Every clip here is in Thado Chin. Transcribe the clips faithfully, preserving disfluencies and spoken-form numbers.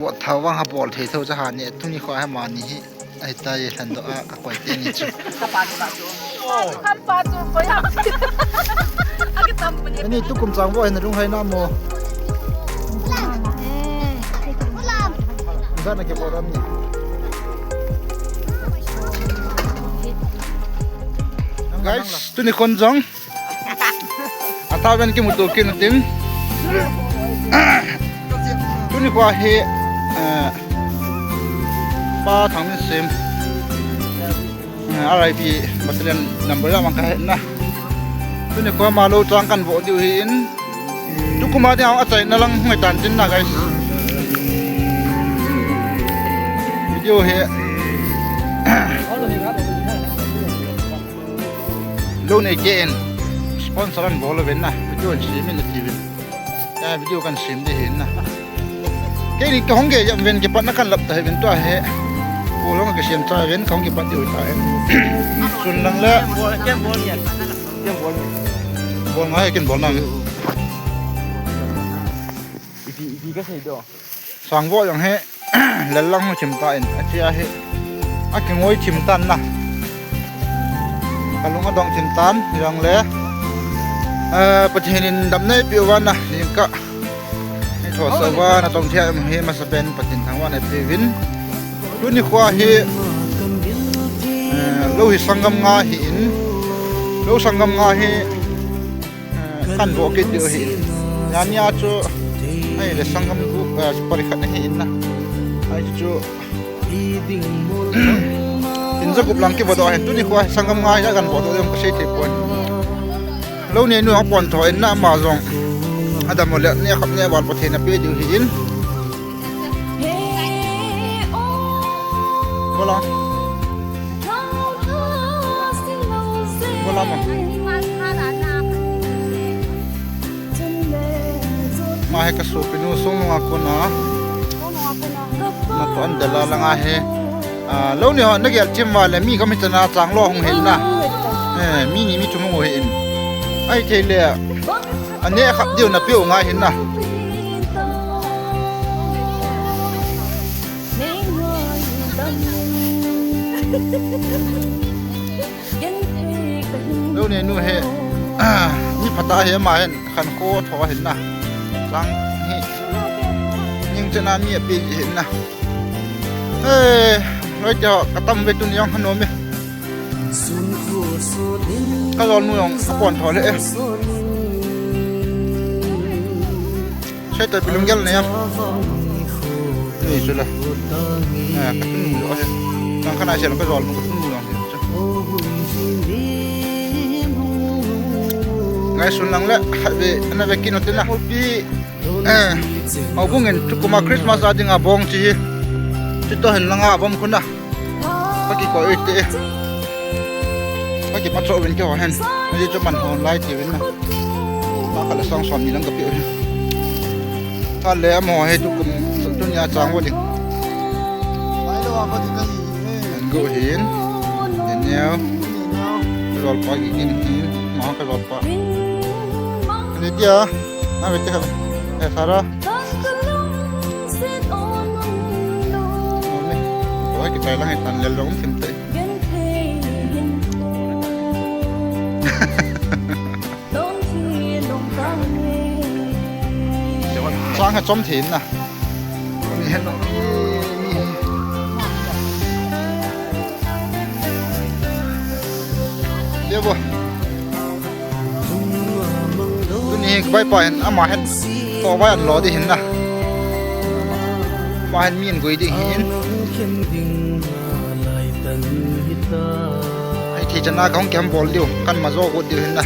Bol thao vang ha bol thei thou cha ha ni, tuni kho ha ma ni hi. Ai ta ye hlan do a ka koi te ni chu. Ka pa chu, ka pa chu. Ka pa chu, koi ha. Ani tukum chang vo hin lung hai na mo. Ga na ke bol am ni. Guys, tuni kon jong. Athaven kimuto kit u tin. Tuni kho hi, eh, Pa Thangminsim, eh, R I P battalion number one ka hi na. Tuni kho ma lou chang kan vo diu hin. Tukum a dia achaina lang hung tan tin na, guys. Video hi. Lou nei kei in sponsor an bol uvin na, video an sem in ati uvin. Ka video kan sem ding hin na. Kei ni ka hung gei jam uvin, kipatna kan lap ta uvin tua hi. Ko long ka sem ta uvin, ka hung kipat diu ta hi. Sun lang le. Bol, ken bol nge. Ken bol nge. Bol ngai, ken bol nang. Ipi, ipi ka sei do. Sangvo jong hi, lel lang hung chim ta in, achia hi, akingoi chim tan na. Ka lung adong chim tan, jong le, eh, Pathen in damna eipeh uva na, jingkah. Ni tho sa uva, na tong thia em hi, masa pen Pathen thangvahna eipeh uvin. Tuni kho hi, eh, lou hi sanggam nga hi in, lou sanggam nga hi, eh, kan vo kit diu ahi. Jani a chu, ai le sanggam gup, eh, pari khat ahi in na. Ai chu, in jagup lang kivo doh ahin, tuni kho sanggam nga hi kan vo doh diu ka sei thei poi. Lou neinu apon tho in na ama jong. Adam le ne khap ne val Pathen in apeh diu ahi in. Bola. Bola ma. Ma hi ka sopinu Songnunga kona. Na to an dela langa hi. Ah, lou ni ho na gel chim uva le mi gam hi chana chang lou hung hin na. Eh, mi ni mi thum hung hin. Ai thei le. Ane khat diu na piu ngai hin na. Lou neinu hi, ah, mi phatah ahi, ama hin khankho tho ahin na. Lang hi. Ning chena mi api hin na. Eh, loi te ho, ka tam ve tuni jong khanom e. Ka jolnu jong apon tho le e. Sei to pi lunggel nei am. Ni chu la. Eh, ka tunu lo he. Nang khana sei lo ka jolnu ka tunu lo he. Ngai sun lang le, ha ve, ana ve kit u tin na. Pi, eh, Houbung in tukum a Christmas a dinga bong chi hi. Chi to hin langa bom khun na. Ka kikoi te. Ka kipat cho uvin keiho hin. Aji chu man hon lai ti uvin na. Ma khat le sang som ni lang ka pe u hin. Tha le amaho hi tukum, tunia chang vo ding. An go hin. Daniel. Ka jolpa Gigin hin. Ma ka jolpa. Ani dia. Na ve te ka. Eh, Sara. Oi, kitai lang hi tan lel jong thim tai. Sang ha chom thin na. Ni hen. Dia bo. Tuni hi ka bai pa hin ama hin to bai an lo ding hin na. Ama hin mi an gui ding hin. Ai thei chana ka hung kiham bol diu, kan ma jo got diu hin na.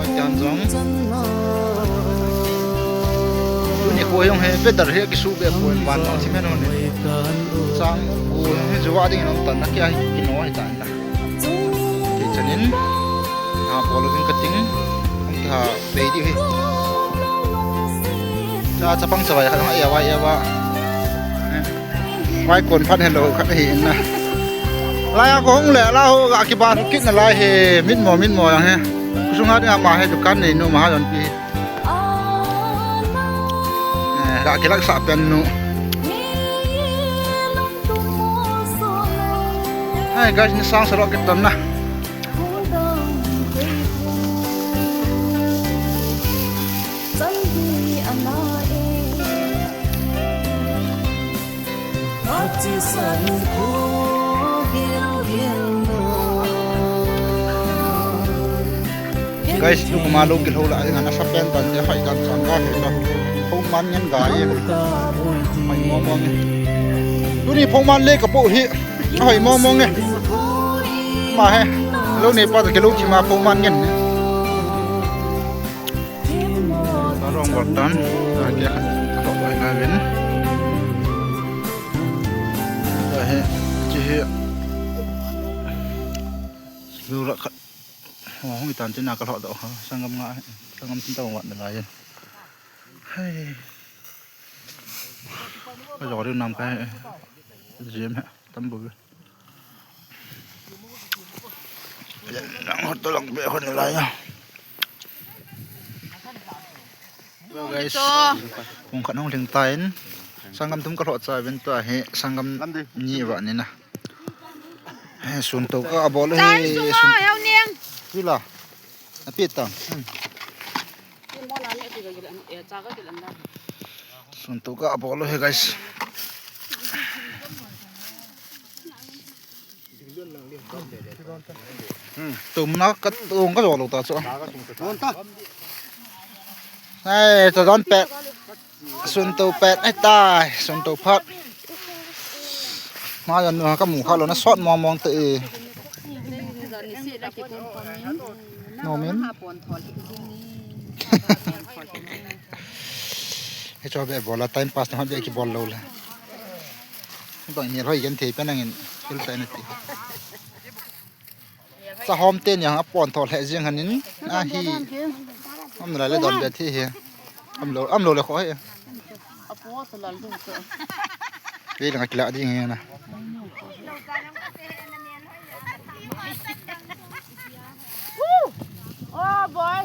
Ai kan jong. Tuni kho jong hi weather hi kisu be poi, van jong simen hon. Chang ko hi juwa ding in um tan na, kia hi kino hi tan na. Ti chanin, ha, bol uvin ka ting, hung kiha bei diu hi. Cha, chapang chavai khat hung a, e vai, e va. Vai kon phat hello khat hi in na. Lai a ko hung le, la ho ga kiba kit na lai hi, mit mo, mit mo yang hi. Kusunga ding ama hi dukan nei nu ma ha don pi. Eh, Ka kilaksah pen nu. Hai guys, ni sang sa lo kitan na. Guys, tu kuma lo kilou la, ngan asa pen tan te hoi kan sang ka he ka. Phongman ngen ga ye. Hoi mo mo nge. Tuni phongman le ka po hi. Hoi mo mo nge. Ma he. Lo ne pa ta ke lo ki ma phongman ngen. Ka rong bol tan. Ka ke ka to hoi na ven. Ka he. Ki he. Lo la ka. Hong itan tin na ka lo do ha. Sanggam nga. Sanggam tin ta wat na la ye. Hai. Ka jo ri nam ka. Jim ha. Tam bu. Lang hot to lang be hon la ya. Hello guys. Kong khat hung lhing tan. Sanggam thum ka lo cha ven tua hi sanggam ni va ni na. He sun to ka bol he. Chai sunga sun. Heo niang. Sila. Api tang. Hmm. Sun to ka bol he guys. Hmm. Tum na ka tung ka lo ta chu. Ai, ta don pe. Sun to pet, ai tai, sun to phat. Ma jan nu ka mu kha lo na sot mong mong te e. No min. He cho be bol a time pass na be ki bol lo le. Bang ni roi gen thei pe nangin. Kil tai na ti. Cha hom te ni a pon tho lheh jing hanin, ahi. Am na le don be thi hi. Am lo, am lo le kho hi. Apo sa lal du sa. Ve lang kila ding hi na. Oh boy.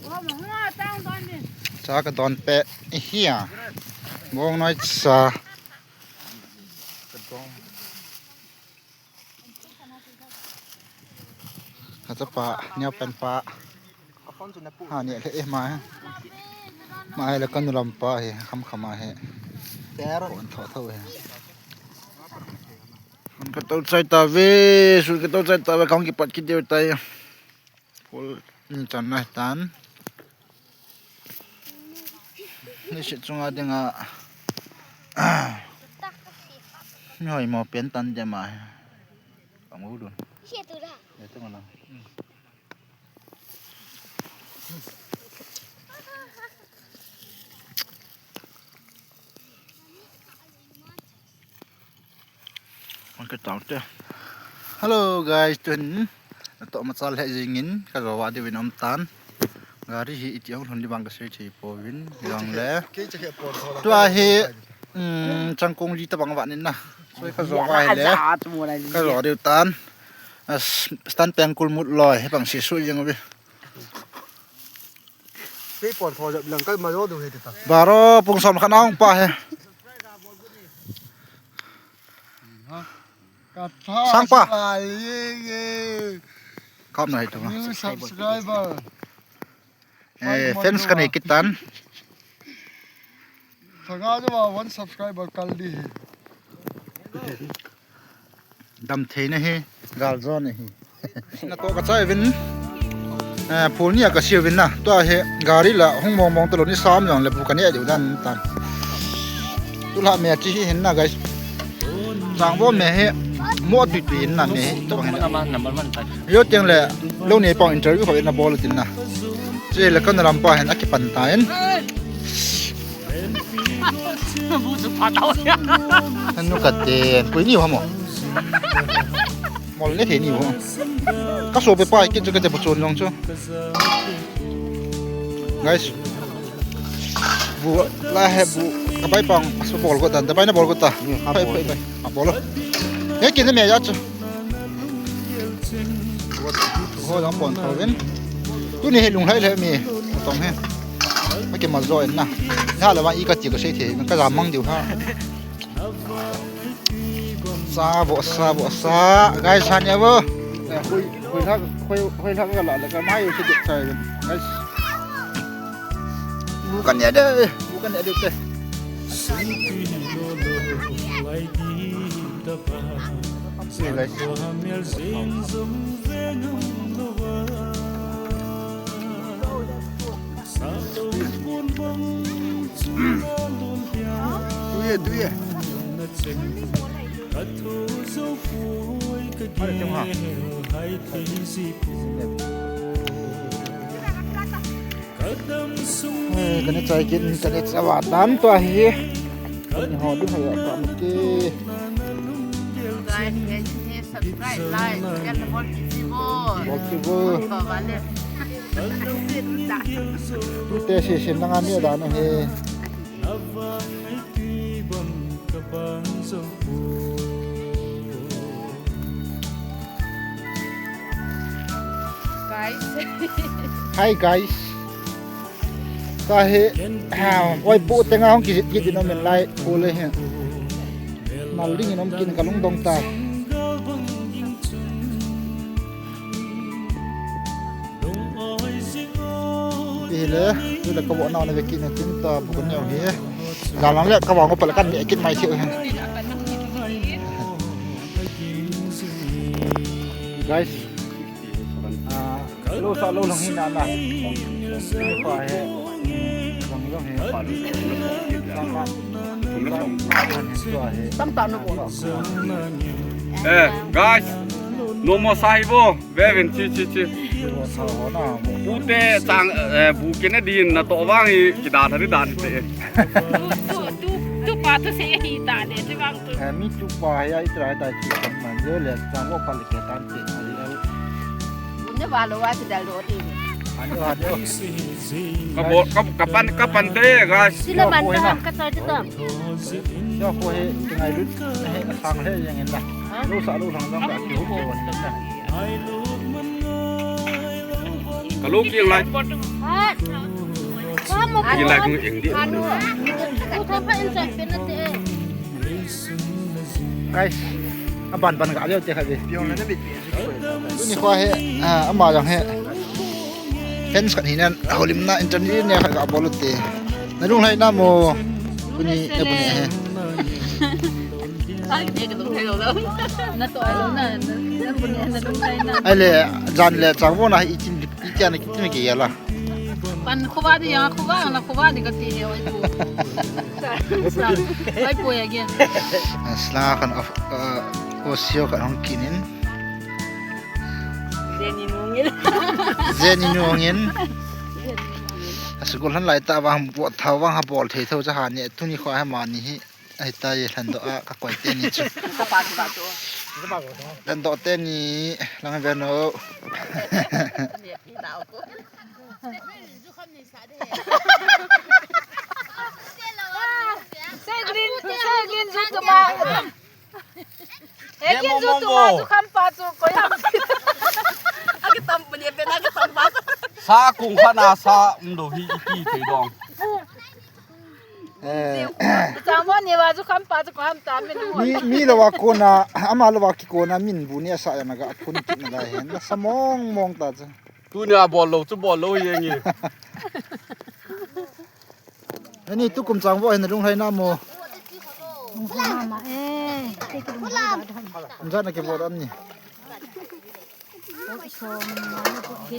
Wa ma ha tang don ni. Cha ka don pe hi a. Bong noi cha. Ka chapa, neo pen pa. Ha, ni le, eh, ma he. Ma he le kanu lam pa he, kham kham a he. Kon tho tho he. Kon ka to chai ta ve, sun ka to chai ta ve, kham ki pat ki deu tai. Pol ni chan na tan. Ni se chunga dinga. Mi hoi mo pen tan de ma. Pang u dun. Ye tu ma la. Kon ka tao te. Hello guys, tun. Natoh machal he jingin, ka jo va diuvin um tan. Gari hi iti hung lhun di vang ka sei thei pouvin, jong le. Tua hi, um, changkong ji ta bang va nin na. Soi ka jo va hi le. Ka jo diu tan. As, stand peng kul mut loi, he bang si su jing ubi. Kei pon tho jap lang kal ma jo du he ta. Baro pung som khan aung pa he. Ka tha Sang pa. Sa ye ye. Kap na he tu. New subscriber. Eh, fans ka nei kitan. Sanga jo wa one subscriber kal di he. Dam thei na hi, gal jo na hi. Na to ka chai vin. Eh, phul ni a ka siu vin na. Tua hi gari la hung mong mong to lo ni sam jong le bu ka ne diu dan tan. Tu la me chi hi hin na guys. Chang bo me hi mo tui tui hin na me hi to bang hin. Yo tiang le lo ni pang interview kho na bol tin na. Chi le ka na lam pa hin a ki pan ta in. Bu chu pha tao. Hanu ka ten, pui ni ho mo. Mol le the ni ho. Ka so pe pa, ki chu ka te bu chun jong chu. Guys. Bu la he bu. Ka bai pang, so bol ko ta, da bai na bol ko ta. Pai, pai, pai. A bol. He ki ne me ya chu. Ho jong pon tho vin. Tuni hi lunglhai le mi. Tong he. Kei ma jo in na. Na le ma i ka ti ka sei thei, ka ja mang diu ha. Sa bo, sa bo, sa. Guys, han ya bo. Eh, hui, hui lhak, hui, hui lhak ka la le ka mai se dik sai. Guys. Bu kan ya de, bu kan ya de te. See you, guys. Tuye, tuye. Eh, kani chai kin, kani chawa dan tua hi. Kani ho di ho ya pa mati. Guys, guys, ni subscribe, like, share, support kiji bo. Support kiji bo. Ko ba le. Tute si sin na nga ni da no he. Guys. Hi guys. Ka he, ah, oi, bu te nga hong ki, ki dino men lai, bu le he. Nal ding in om kin ka lungdong tai. Pi le, tu le ka bo na na ve kin tin ta bu kan neo he. Ga lang le ka bo ko pa le kan ve kin mai thiu he. Guys. Ah, lo sa lo lang hi na na. Ni pa he. Lang lo he. Lang ka. Lang ka. Tam ta no bo. Eh, guys. No mo sa hi bo. Ve vin chi, chi, chi. Lo sa ho na. Bu te chang, eh, bu kina din na to vang hi ki da tha ri da te. Tu, tu, tu, tu pa tu se hi ta le, tu vang tu. Eh, mi tu pa ya i tra ta chi kan man jo le chang lo pa le ke tan te. Bunne ba lo wa ti dal do ti. Ano, ano. Ka bo, ka, ka pan, ka pan te, guys. Sila man ta, ka ta ti ta. Yo ko he, ngai lut, he, sang he, yang en da. Lo sa lo lang lang ka ki hu ko wa ta. Ka lo ki lai. Ha. Ki lai kung eng di. Ku tha pa in sa pe na te. Guys, aban ban ka leo te kha ve. Tuni kho he, ah, ama jang he. Fans khat hi nan, holim na interview ne khat ka bol te. Na lunglhai na mo. Tuni e bu ne he. Ai, ne ka lunglhai lo lo. Na to lo na, na bu ne na lunglhai na. Ai le, jan le, chang bo na i tin, i tin ki tin ki ya la. Pan khuwa di ya, khuwa na khuwa di ka ti he, oi pu. Oi pu ya ge. Asla khan of, uh, o sio khan hong kinin. Zeni nungin. Zeni nungin. Asukul han lai ta vang bo tha vang ha bol thei tho cha ha ni tuni kho ha ma ni hi. Ai ta ye lhan do a ka koi te ni chu. Ka pa chu ba chu. Lhan do te ni lang ve no. Ni pi dau ko. Seglin, seglin ju tuma. Ekin ju tuma ju khampa chu koiham. Akitam puni pe na kitam pa. Sa kung khana sa um do hi iti thei dong. Eh. Chang mo ni wa ju khampa chu koiham ta min. Mi, mi lo wa kona, ama lo wa ki kona min bu ni sa ya na ga phun kit na lai hen. Na sa mong mong ta chu. Tuni a bol lo chu bol lo hi ngi. Ani tukum chang vo hin lunglhai na mo. Lunglhai na ma e. Te ki lunglhai da da. Am jat na ki vo am ni. Pot som ni ma ni pot ki.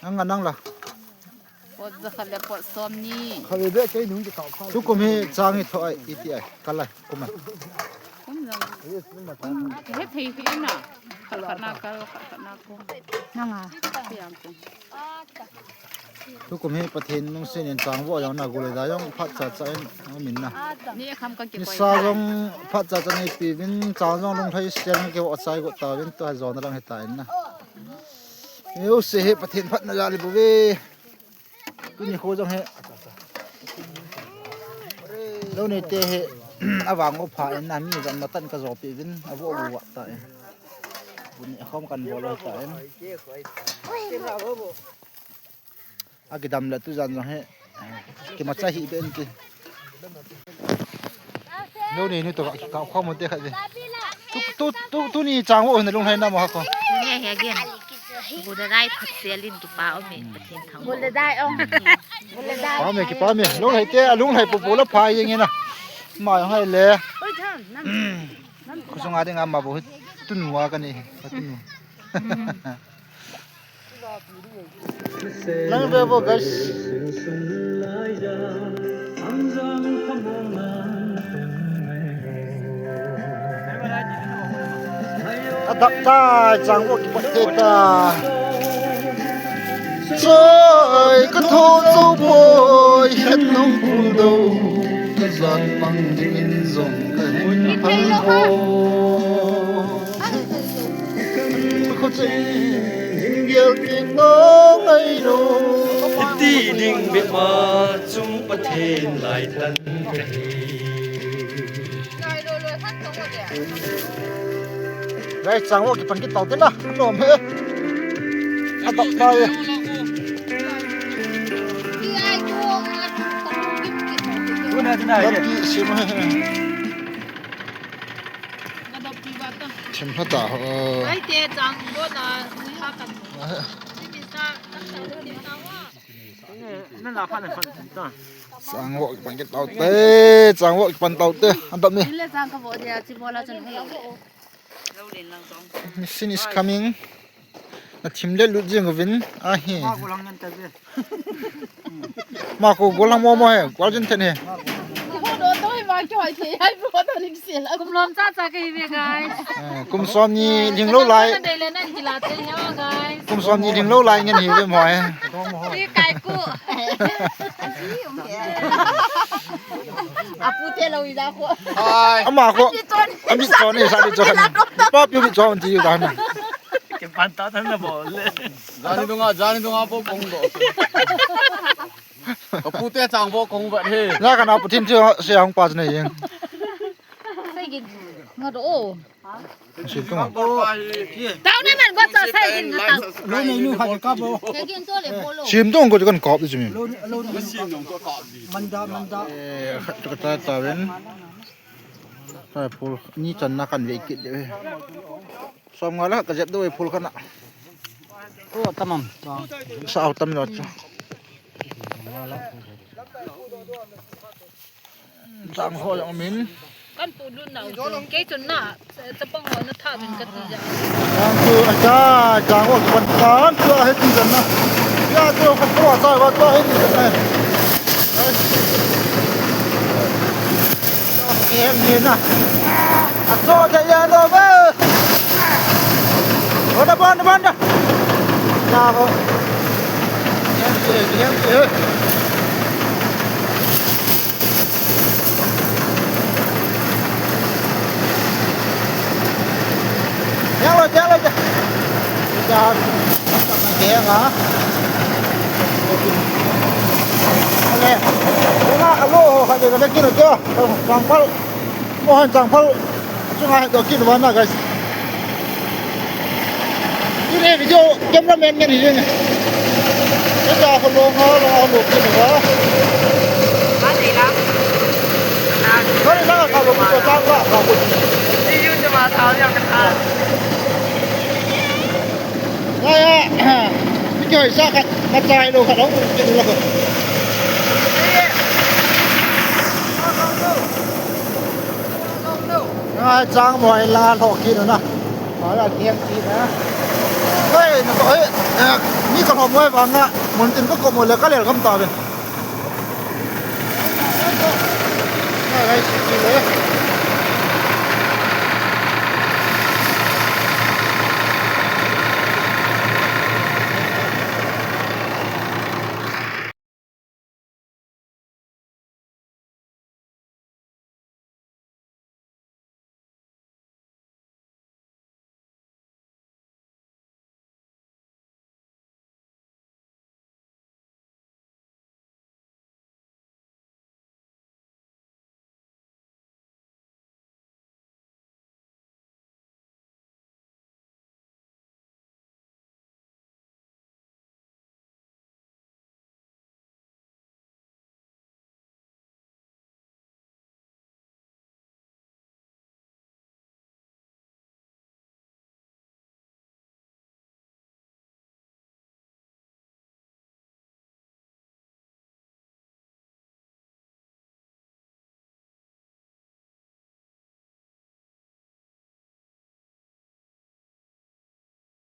Ang nang la. Pot ja khat le pot som ni. Kha ve be kei nung ki kau kha. Tukum hi chang hi tho ai iti ai. Kalai kum ai. Kum jang. He thei hi na. Kal khat na kal khat na kum. Nang a. Yang kum. Tukum hi Pathen lungset in chang vo jong na gule da jong phat cha cha in min na. Ni kham ka ki. Ni sa jong phat cha cha nei pi vin chang jong lunglhai sian ke vo chai go ta vin to jong na lang he ta in na. Eu se hi Pathen phat na ja li bu ve. Tuni kho jong hi. Lo nei te hi avang o pha in na mi jan matan ka jo pi vin avo avo ta in. Tuni khom kan bol lo ta in. Akidam le tujan jong hi kimacha hi be in ti. Lou nei nu to ka khom te khat ve. Tu tu tu tuni chang vo na lunglhai na mo ha ko. Nge he again. Bula dai phat selin kipa um e, Pathen thang. Bula dai um. Bula dai. Pa me kipa me. Lunglhai te, alunglhai pu pu la pha jeng e na. Ma jong hai le. Oi, tham, nam. Khosung a ding a ma bo hi tunu a ka ni, ka tunu. Lang ve bo, guys. Adap ta, chang vo kipat te ta. Choi, ka tho zo poi, het nung kul do. Ka jan mang ding in jong ka hin phal poi. Kho cheng hin gel ti ngai lo. Hiti ding bep ma chung Pathen lai tan ka hi. Guys, chang vo kipan kit tau te na. Nom he. Adap ta ye. Tuna, tuna, ye. Ki sim he. Thim hla ta ho. Ai te chang vo na, ni ha kan. Ni mi sa, kan sa, ni sa wa. Chang vo kipan kit tau te, chang vo kipan tau te. Adap ni. Ni le chang ka vo dia, chi vo la chun he. Machine is coming. Na thim le lut jing uvin. Ahi. Ma ko lang ngan ta ve. Ma ko golang mo mo he. Golang jin then he. Ki ho do to he ma ki hoi the. Ai bo to ling sil. Kum lom cha cha ka hi ve, guys. Eh, kum som ni ling lou lai. Dei le nan ki la te he, guys. Kum som ni ling lou lai ngen hi ve mo he. Ki kai ku. Apu te lo i ja ko. Ama ko. Ami chon ni sa di chon. Pa piu mi chon ti u dan. Kipan ta tan na bol le. Jani dunga, jani dunga po kong do. Ka pu te chang vo kong vat he. Na ka na pu thin chu se hong pa chana yeng. Sai gin. Nga do o. Sim tung. Tau na man ba sa sai gin nga tau. Lo nei nu ha ka bo. Ke gin to le bolo. Sim tung ko kan kop chu mi. Lo, lo. Manda, manda. Eh, khat ka ta ta ven. Ka phul ni chan na kan ve kit de. Som nga la ka jep do phul kana. Ko tamam. Sa au tam lo chu. Chang ho jong min. Kan pu lun nau. Ke chun na. Chapang ho na tha min ka ti ja. Chang tu a cha, chang ho pan chang tu a he ti jan na. Ya tu ka tu a cha wa tu a he ti jan na. Em ni na. A so de ya lo ba. Ho da ban ban da. Ya ho. Em ni, em ni. Jang lo, jang lo, jang. Jang. Jang, ha. Ale. Alo, ha, de, de, kilo, jo. Changphal. Mo han changphal. Chunga he to kin vana, guys. Ini video cameraman ngen hi nge. Ita ko lo nga lo lo kin va. Ba dei la. Sorry, na ka lo ko ta ka ka ko. Ni yu te ma ta yang ka ta. Ya ya. Ni ko sa ka ma chai lo ka lo kin la ko. Ai, chang mo ai la lo kin na. Ai, ai, kiang chi na. Hei, na to, hei, eh, ni ka lhom mo ai vang a, mun tin ka ko mo le ka lel gam ta ve. Ai, ai, chi chi le.